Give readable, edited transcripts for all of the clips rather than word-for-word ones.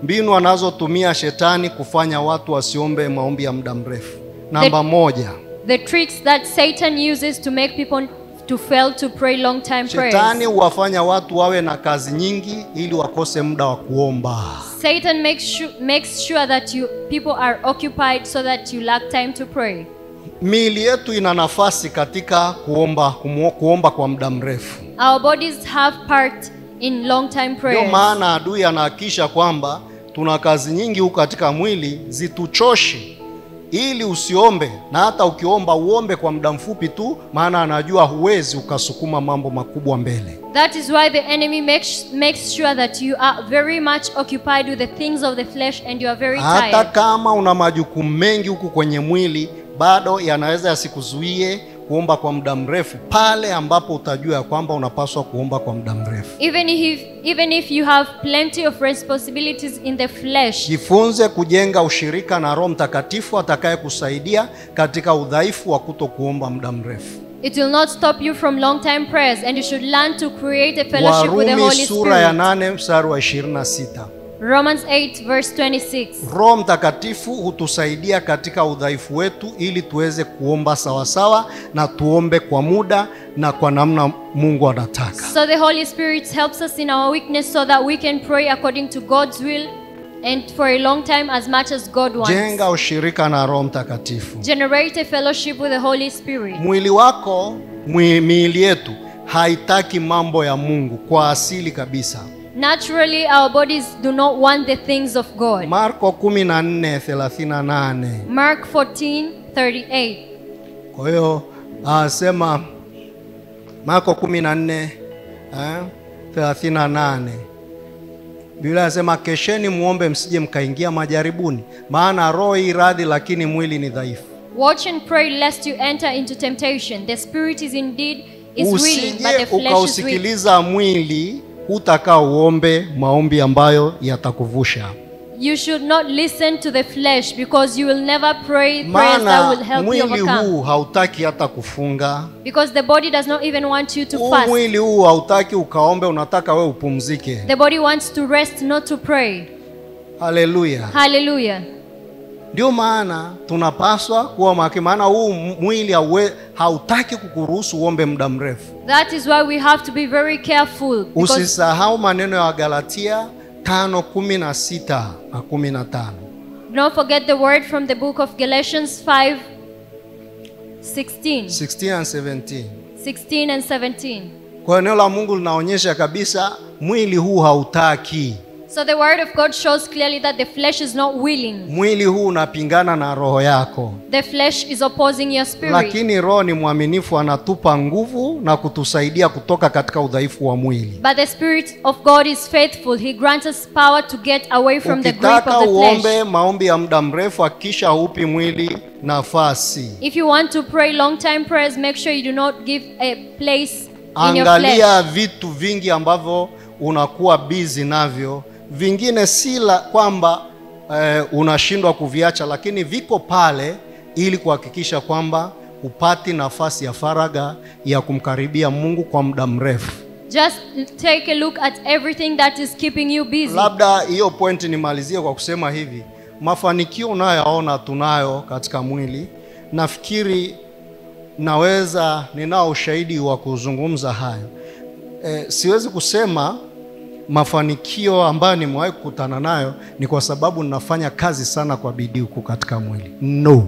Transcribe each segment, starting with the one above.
Mbinu anazotumia shetani kufanya watu wasiombe maombi ya muda mrefu. Namba 1. The tricks that Satan uses to make people to fail to pray long time prayers. Shetani huwafanya watu wawe na kazi nyingi ili wakose muda wa kuomba. Satan makes sure that you people are occupied so that you lack time to pray. Miili yetu ina nafasi katika kuomba kwa muda mrefu. Our bodies have part in long time prayers. Ndio maana adui anahakikisha kwamba tuna kazi nyingi huko katika mwili zituchoshe ili usiombe, na hata ukiomba uombe kwa muda mfupi tu, maana anajua huwezi ukasukuma mambo makubwa mbele. That is why the enemy makes sure that you are very much occupied with the things of the flesh and you are very tired. Hata kama una majukumu mengi huku kwenye mwili, bado yanaweza yasikuzuie kuomba kwa muda mrefu pale ambapo utajua kwamba unapaswa kuomba kwa muda mrefu. Even if you have plenty of responsibilities in the flesh. Jifunze kujenga ushirika na Roho Mtakatifu atakayekusaidia katika udhaifu wa kutokuomba muda mrefu. It will not stop you from long time prayers, and you should learn to create a fellowship with the Warumi Holy Spirit. Sura ya 8 mstari wa 26. Romans 8 verse 26. Roho Mtakatifu hutusaidia katika udhaifu wetu ili tuweze kuomba sawasawa na tuombe kwa muda na kwa namna Mungu anataka. So the Holy Spirit helps us in our weakness so that we can pray according to God's will and for a long time as much as God wants. Jenga ushirika na Roho Mtakatifu. Generate a fellowship with the Holy Spirit. Mwili wako, miili yetu haitaki mambo ya Mungu kwa asili kabisa. Naturally, our bodies do not want the things of God. Marko 14:38. Mark 14:38. Kwa hiyo asema Marko 14:38. Biblia inasema kesheni muombe msije mkaingia majaribuni, maana roho i radhi lakini mwili ni dhaifu. Watch and pray lest you enter into temptation. The spirit is indeed is willing, but the flesh is weak. Ukausikiliza mwili, hutakaa uombe maombi ambayo yatakuvusha. You should not listen to the flesh because you will never pray prayers that will help you overcome. Mwili huu hautaki hata kufunga. Because the body does not even want you to fast. Mwili huu hautaki ukaombe, unataka wewe upumzike. The body wants to rest, not to pray. Hallelujah. Hallelujah. Ndio maana tunapaswa kuwa makini, maana huu mwili hautaki kukuruhusu uombe muda mrefu. That is why we have to be very careful. Usisahau maneno ya Galatia 5:16 na 15. Don't forget the word from the book of Galatians 5:16. 16 and 17. 16 and 17. Kwa neno la Mungu linaonyesha kabisa mwili huu hautaki. So the word of God shows clearly that the flesh is not willing. Mwili huu unapingana na roho yako. The flesh is opposing your spirit. Lakini roho ni mwaminifu, anatupa nguvu na kutusaidia kutoka katika udhaifu wa mwili. But the spirit of God is faithful. He grants us power to get away from the grip of the flesh. Ukitaka uombe maombi ya muda mrefu, hakikisha hupi mwili nafasi. If you want to pray long time prayers, make sure you do not give a place in your flesh. Angalia vitu vingi ambavyo unakuwa busy navyo. Vingine si la kwamba unashindwa kuviacha, lakini viko pale ili kuhakikisha kwamba upati nafasi ya faraga ya kumkaribia Mungu kwa muda mrefu. Just take a look at everything that is keeping you busy. Labda hiyo point nimalizie kwa kusema hivi, mafanikio unayoona tunayo katika mwili, nafikiri naweza, ninao ushahidi wa kuzungumza hayo. Siwezi kusema mafanikio ambayo nimewahi kukutana nayo ni kwa sababu ninafanya kazi sana kwa bidii huku katika mwili. No.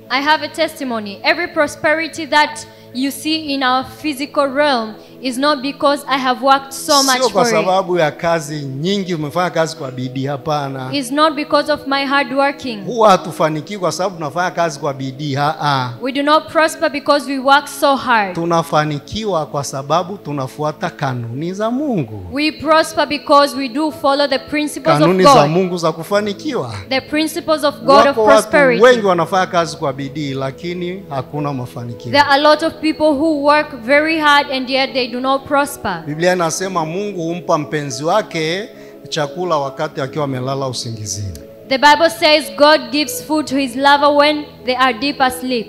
I have a testimony. Every prosperity that you see in our physical realm is not because I have worked so much Sio kwa for it. sababu ya kazi nyingi umefanya kazi kwa bidii, hapana. It's not because of my hard working. Huwa hatufanikiwi kwa sababu tunafanya kazi kwa bidii, haa. We do not prosper because we work so hard. Tunafanikiwa kwa sababu tunafuata kanuni za Mungu. We prosper because we do follow the principles Kanuni of God. za Mungu za kufanikiwa. The principles of God of Wako prosperity. watu wengi wanafanya kazi kwa bidii lakini hakuna mafanikio. There are a lot of people who work very hard and yet they do not prosper. Biblia inasema Mungu humpa mpenzi wake chakula wakati akiwa amelala usingizini. The Bible says God gives food to his lover when they are deep asleep.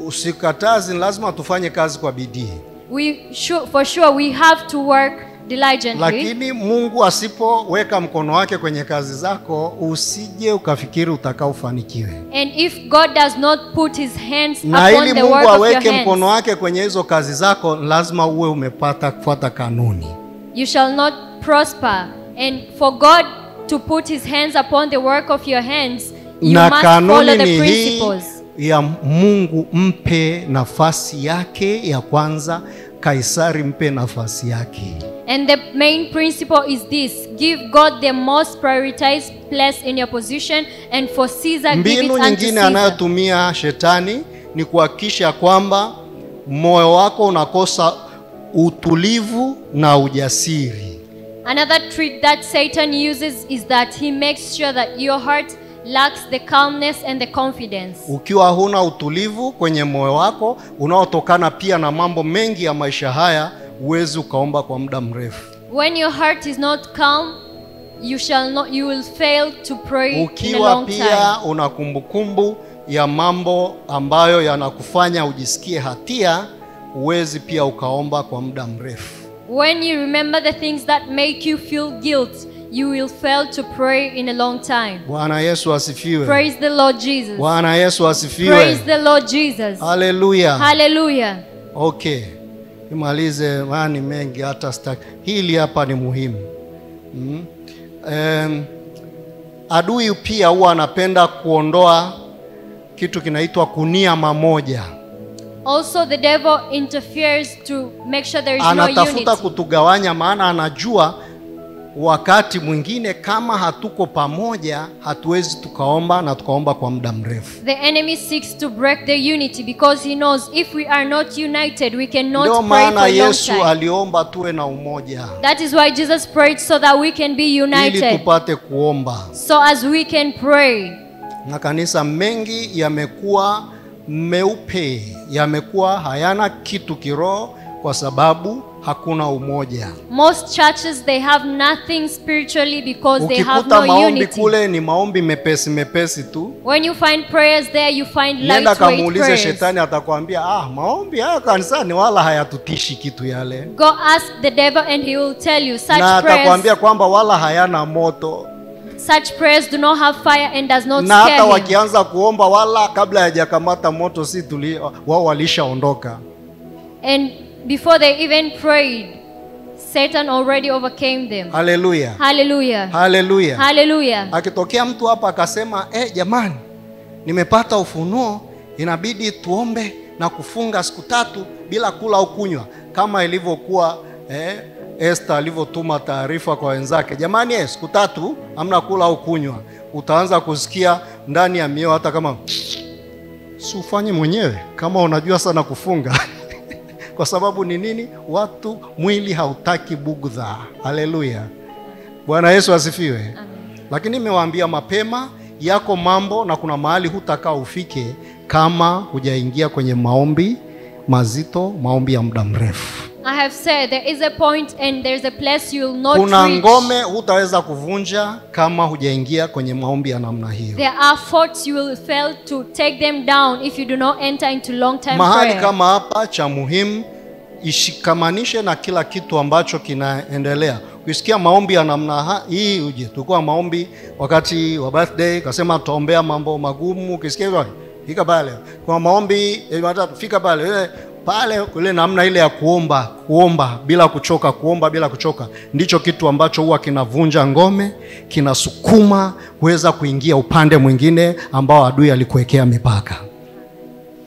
Usikatazi, lazima tufanye kazi kwa bidii. We for sure we have to work diligently. Lakini Mungu asipoweka mkono wake kwenye kazi zako, usije ukafikiri utakaofanikiwe. And if God does not put his hands Na upon ili the Mungu work of your aweke mkono hands, wake kwenye hizo kazi zako, lazima uwe umepata kufuata kanuni. you shall not prosper. And for God to put his hands upon the work of your hands, you Na must follow kanuni the ni hii principles. ya Mungu, mpe nafasi yake ya kwanza, Kaisari mpe nafasi yake. And the main principle is this: give God the most prioritized place in your position, and for Caesar give it Mbinu unto nyingine Caesar. anayotumia shetani ni kuhakikisha kwamba moyo wako unakosa utulivu na ujasiri. Another trick that Satan uses is that he makes sure that your heart lacks the calmness and the confidence. Ukiwa huna utulivu kwenye moyo wako unaotokana pia na mambo mengi ya maisha haya, huwezi ukaomba kwa muda mrefu. When your heart is not calm, you will fail to pray in a Ukiwa long pia time. una kumbukumbu ya mambo ambayo yanakufanya ujisikie hatia, huwezi pia ukaomba kwa muda mrefu. When you remember the things that make you feel guilt, you will fail to pray in a long time. Bwana Yesu asifiwe. Praise the Lord Jesus. Bwana Yesu asifiwe. Praise the Lord Jesus. Haleluya. Hallelujah. Okay. Nimalize, maana ni mengi hata sitaki. Hili hapa ni muhimu. Adui pia huwa anapenda kuondoa kitu kinaitwa kunia mamoja. Also the devil interferes to make sure there is no Anatafuta unity. kutugawanya, maana anajua wakati mwingine kama hatuko pamoja hatuwezi tukaomba na tukaomba kwa muda mrefu. The enemy seeks to break the unity because he knows if we are not united we cannot Ndio pray for maana a long Yesu time. aliomba tuwe na umoja That is why Jesus prayed so that we can be ili united, tupate kuomba. so as we can pray. Makanisa mengi yamekuwa meupe, yamekuwa hayana kitu kiroho kwa sababu hakuna umoja. Most churches, they have nothing spiritually because they have Ukikuta no maombi unity. kule ni maombi mepesi mepesi tu. When you find prayers there, you find Nenda lightweight kamuulize prayers. shetani, atakwambia maombi haya kanisani wala hayatutishi kitu yale. Go ask the devil and he will tell you such Na prayers. atakwambia kwamba wala hayana moto. Such prayers do not have fire and does not Na scare hata him. wakianza kuomba wala kabla hajakamata moto si tuli wao walishaondoka. And before they even prayed, Satan already overcame them. Haleluya. Hallelujah. Haleluya. Hallelujah. Akitokea mtu hapa akasema, jamani, nimepata ufunuo, inabidi tuombe na kufunga siku 3 bila kula au kunywa, kama ilivyokuwa Esther alivyotuma taarifa kwa wenzake, jamani, siku 3 hamna kula au kunywa. Utaanza kusikia ndani ya mioyo, hata kama si ufanye mwenyewe kama unajua sana kufunga. Kwa sababu ni nini? Watu mwili hautaki bugdha. Haleluya. Bwana Yesu asifiwe. Amen. Lakini nimewaambia mapema, yako mambo na kuna mahali hutakaa ufike kama hujaingia kwenye maombi mazito, maombi ya muda mrefu. I have said there is a point and there is a place you will not Kuna reach. ngome hutaweza kuvunja kama hujaingia kwenye maombi ya namna hiyo. There are forts you will fail to take them down if you do not enter into long time Mahali prayer. kama hapa, cha muhimu ishikamanishe na kila kitu ambacho kinaendelea. Ukisikia maombi ya namna hii, uje. Tulikuwa maombi wakati wa birthday, kasema tutaombea mambo magumu. Ukisikia hivyo, fika pale. Kwa maombi ya Jumatatu, fika pale. Pale kule namna ile ya kuomba, kuomba bila kuchoka, kuomba bila kuchoka, ndicho kitu ambacho huwa kinavunja ngome, kinasukuma kuweza kuingia upande mwingine ambao adui alikuwekea mipaka.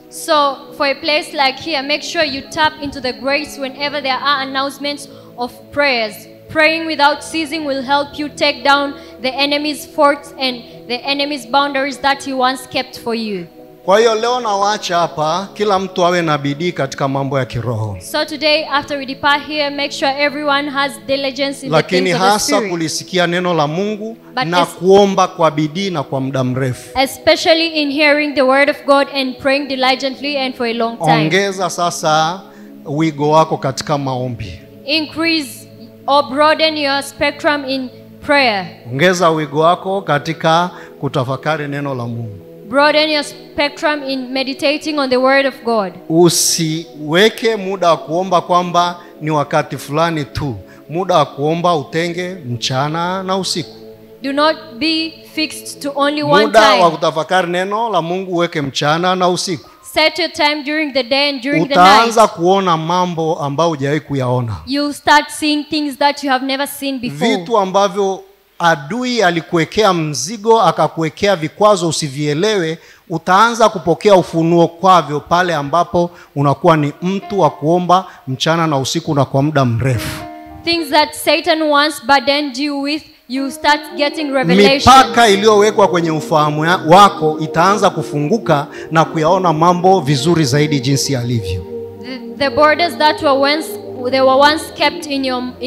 So for a place like here, make sure you tap into the grace whenever there are announcements of prayers. Praying without ceasing will help you take down the enemy's forts and the enemy's boundaries that he once kept for you. Kwa hiyo leo nawaacha hapa, kila mtu awe na bidii katika mambo ya kiroho. So today after we depart here, make sure everyone has diligence in the Lakini things of the hasa spirit. kulisikia neno la Mungu But na kuomba kwa bidii na kwa muda mrefu. Especially in hearing the word of God and praying diligently and for a long time. Ongeza sasa wigo wako katika maombi. Increase or broaden your spectrum in prayer. Ongeza wigo wako katika kutafakari neno la Mungu. Broaden your spectrum in meditating on the word of God. Usiweke muda wa kuomba kwamba ni wakati fulani tu. Muda wa kuomba utenge mchana na usiku. Do not be fixed to only one Muda wa time. kutafakari neno la Mungu uweke mchana na usiku. Set your time during the day and during the Utaanza night. kuona mambo ambayo hujawahi kuyaona. You'll start seeing things that you have never seen before. Vitu ambavyo adui alikuwekea mzigo, akakuwekea vikwazo usivielewe, utaanza kupokea ufunuo kwavyo pale ambapo unakuwa ni mtu wa kuomba mchana na usiku na kwa muda mrefu. Things that Satan once burdened you with, you start getting revelation. Mipaka iliyowekwa kwenye ufahamu wako itaanza kufunguka na kuyaona mambo vizuri zaidi jinsi yalivyo. The borders that were once kept in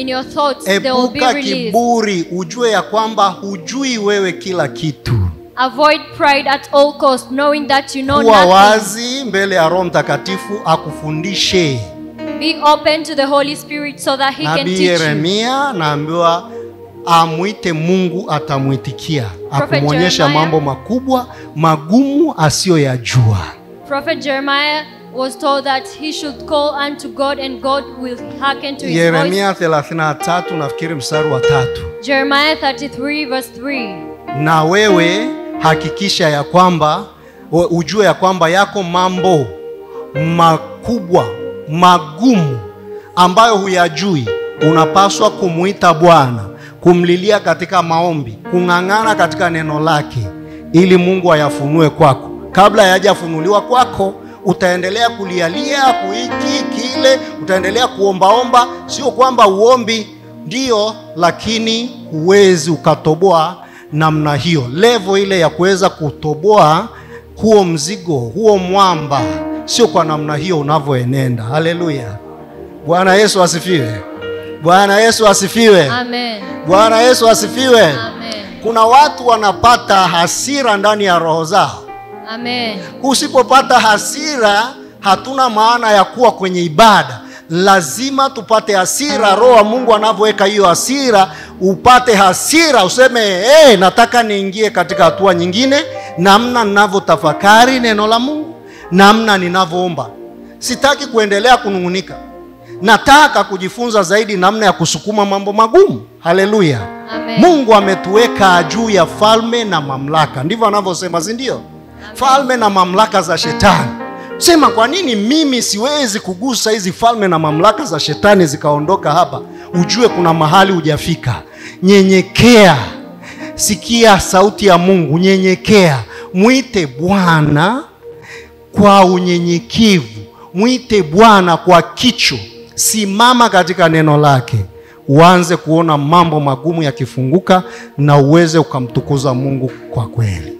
your thoughts, they will be Epuka released. kiburi, ujue ya kwamba hujui wewe kila kitu. Avoid pride at all cost, knowing that you know Kuwa nothing. wazi mbele ya Roho Mtakatifu akufundishe. Be open to the Holy Spirit so that he can Nabii teach you. Yeremia naambiwa amwite Mungu atamuitikia, akumwonyesha mambo makubwa magumu asiyoyajua. Prophet Jeremiah was told that he should call unto God and God will hearken to his voice. Yeremia 33 nafikiri mstari wa 3. Jeremiah 33 verse 3. Na wewe hakikisha ya kwamba ujue ya kwamba yako mambo makubwa magumu ambayo huyajui, unapaswa kumuita Bwana, kumlilia katika maombi, kung'ang'ana katika neno lake ili Mungu ayafunue kwako. Kabla hayajafunuliwa kwako, utaendelea kulialia kuiki kile, utaendelea kuombaomba. Sio kwamba uombi ndio, lakini huwezi ukatoboa namna hiyo. Level ile ya kuweza kutoboa huo mzigo, huo mwamba, sio kwa namna hiyo unavyoenenda. Haleluya. Bwana Yesu asifiwe. Bwana Yesu asifiwe. Amen. Bwana Yesu asifiwe. Amen. Kuna watu wanapata hasira ndani ya roho zao. Amen. Usipopata hasira, hatuna maana ya kuwa kwenye ibada. Lazima tupate hasira. Roho wa Mungu anavyoweka hiyo hasira, upate hasira, useme hey, nataka niingie katika hatua nyingine, namna ninavyotafakari neno la Mungu, namna ninavyoomba. Sitaki kuendelea kunungunika. Nataka kujifunza zaidi namna ya kusukuma mambo magumu. Haleluya. Amen. Mungu ametuweka juu ya falme na mamlaka. Ndivyo anavyosema, si ndio? Falme na mamlaka za shetani. Sema, kwa nini mimi siwezi kugusa hizi falme na mamlaka za shetani zikaondoka hapa? Ujue kuna mahali hujafika. Nyenyekea. Sikia sauti ya Mungu, nyenyekea. Mwite Bwana kwa unyenyekevu. Mwite Bwana kwa kicho. Simama katika neno lake. Uanze kuona mambo magumu yakifunguka na uweze ukamtukuza Mungu kwa kweli.